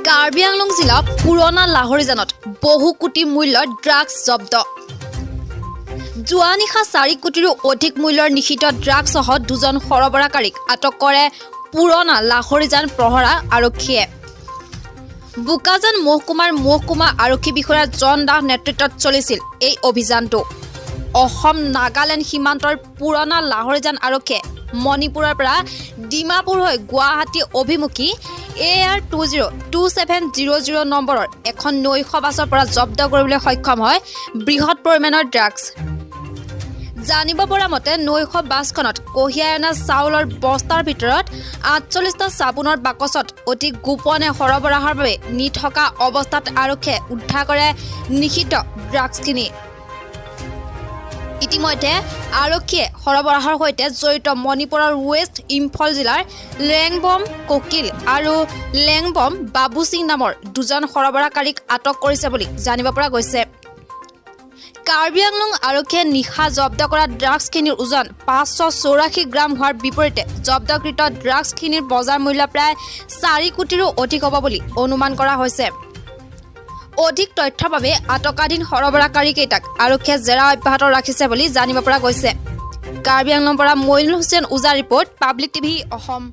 কাৰ্বি আংলং জিলা পুৰণা লাহৰীজানত বহু কোটি মূল্যৰ ড্ৰাগছ জব্দ। যোৱা নিশা 4 কোটিৰো অধিক মূল্যৰ নিষিদ্ধ ড্ৰাগছসহ দুজন সৰবৰাহকাৰীক আটক কৰে পুৰণা লাহৰীজান প্ৰহৰা আৰক্ষীয়ে। বোকাজান মহকুমাৰ মহকুমা আৰক্ষী বিষয়া জন দাস নেতৃত্বত চলিছিল এই অভিযানটো। অসম নাগালেণ্ড সীমান্তৰ পুৰণা লাহৰীজান আৰক্ষীয়ে মণিপুৰৰ পৰা ডিমাপুৰ হৈ গুৱাহাটী অভিমুখী AR 202700 নম্বৰৰ এখন নৈশ বাছৰ পৰা জব্দ কৰিবলৈ সক্ষম হয় বৃহৎ পৰিমাণৰ ড্ৰাগছ। জানিব পৰা মতে, নৈশ বাছখনত কঢ়িয়াই অনা চাউলৰ বস্তাৰ ভিতৰত 48টা চাবোনৰ বাকচত অতি গোপনে সৰবৰাহৰ বাবে নি থকা অৱস্থাত আৰক্ষীয়ে উদ্ধাৰ কৰে নিষিদ্ধ ড্ৰাগছখিনি। ইতিমধ্যে আৰক্ষীয়ে সৰবৰাহৰ সৈতে জড়িত মণিপুৰৰ ৱেষ্ট ইম্ফল জিলাৰ লেংবম কোকিল আৰু লেংবম বাবু সিং নামৰ দুজন সৰবৰাহকাৰীক আটক কৰিছে বুলি জানিব পৰা গৈছে। কাৰ্বি আংলং আৰক্ষীয়ে নিশা জব্দ কৰা ড্ৰাগছখিনিৰ ওজন 584 গ্ৰাম হোৱাৰ বিপৰীতে জব্দকৃত ড্ৰাগছখিনিৰ বজাৰ মূল্য প্ৰায় 4 কোটিৰো অধিক হ'ব বুলি অনুমান কৰা হৈছে। অধিক তথ্যৰ বাবে আটকাধীন সৰবৰাহকাৰীকেইটাক আৰক্ষীয়ে জেৰা অব্যাহত ৰাখিছে বুলি জানিব পৰা গৈছে। কাৰ্বি আংলঙৰ পৰা মইনুল হুছেইন ওজা ৰিপৰ্ট, পাব্লিক টিভি অসম।